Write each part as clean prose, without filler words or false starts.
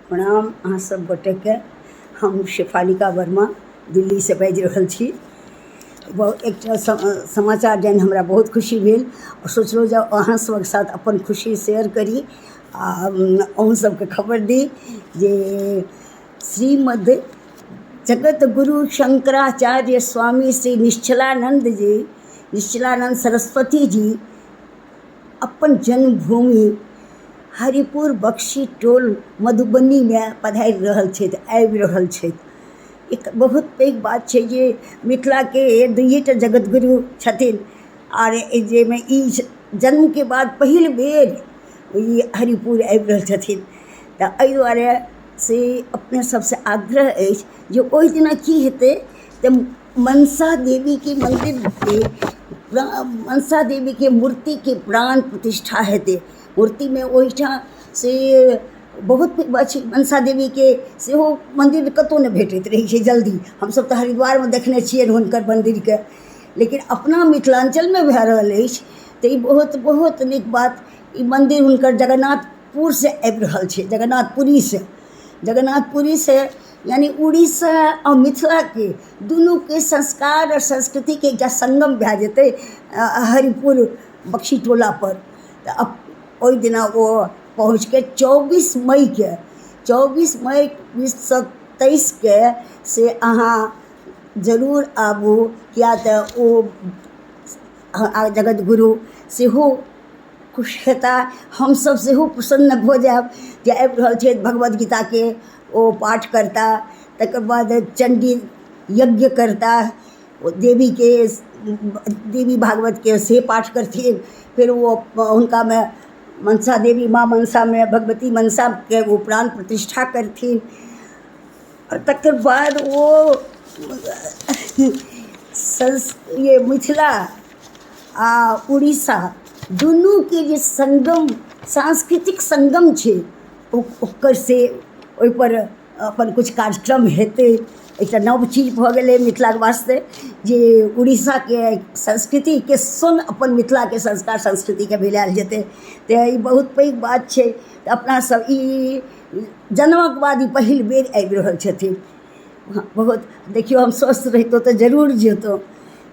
प्रणाम अहाँ सब गोटेके। हम शेफालिका वर्मा दिल्लीसँ बाजि रहल छी। एकटा समाचार जानि हमरा बहुत खुशी भेल। सोचलहुँ जे अहाँ सबक साथ अपन खुशी शेयर करी आ अहूँ सबके खबर दी जे श्रीमद् जगत गुरु शंकराचार्य स्वामी श्री निश्चलानंद जी, निश्चलानंद सरस्वती जी अपन जन्मभूमि हरिपुर बक्सी टोल मधुबनीमे पधारि रहल छथि, आबि रहल छथि। एक बहुत पैघ बात छै जे मिथिलाके दुइएटा जगतगुरु छथिन आर जाहिमे ई जन्मके बाद पहिल बेर ई हरिपुर आबि रहल छथिन। तऽ एहि दुआरे से अपने सबसँ आग्रह अछि जे ओहि दिना की हेतै तऽ मनसा देवीके मन्दिरके मनसा देवीके मूर्तिके प्राण प्रतिष्ठा हेतै। मूर्तिमे ओहिठाम से बहुत अछि, मनसा देवीके सेहो मन्दिर कतहु नहि भेटैत रहै छै जल्दी। हमसब तऽ हरिद्वारमे देखने छियनि हुनकर मन्दिरके, लेकिन अपना मिथिलाञ्चलमे भए रहल अछि तऽ ई बहुत बहुत नीक बात। ई मन्दिर हुनकर जगन्नाथपुरसँ आबि रहल छै, जगन्नाथपुरीसँ, जगन्नाथपुरीसँ यानि उड़ीसा आओर मिथिलाके दुनूके संस्कार आओर संस्कृतिके एकटा सङ्गम भए जेतै हरिपुर बक्सी टोलापर। तऽ ओहि दिना ओ पहुँचके 24 मईके, 24 मई 2023के से अहाँ जरूर आबू, किया तऽ ओ जगतगुरु सेहो खुश हेता, हमसब सेहो प्रसन्न भऽ जायब जे आबि रहल छथि। भगवद गीताके ओ पाठ करता, तकर बाद चण्डी यज्ञ करता, ओ देवीके देवी भागवतके से पाठ करथिन। फेर ओ हुनकामे मनसा देवी, माँ मनसामे भगवती मनसाके ओ प्राण प्रतिष्ठा करथिन। आओर तकर बाद ओ ये मिथिला आ उड़ीसा दुनूके जे सङ्गम, सांस्कृतिक सङ्गम छै, ओकर से ओहिपर अपन किछु कार्यक्रम हेतै। एकटा नव चीज भऽ गेलै मिथिलाके वास्ते जे उड़ीसाके संस्कृतिके सङ्ग अपन मिथिलाके संस्कार संस्कृतिके मिलायल जेतै। तऽ ई बहुत पैघ बात छै। तऽ अपना सब ई जन्मक बाद ई पहिल बेर आबि रहल छथिन। बहुत देखियौ, हम स्वस्थ रहितहुँ तऽ जरूर जैतहुँ,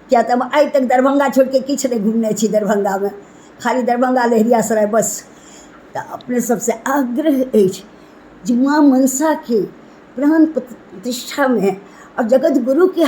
किया तऽ हम आइ तक दरभंगा छोड़िके किछु नहि घुमने छी। दरभंगामे खाली दरभंगा लहेरियासराय बस। तऽ अपने सबसँ आग्रह अछि जे माँ मनसाके प्राण प्रतिष्ठामे आओर जगत गुरुके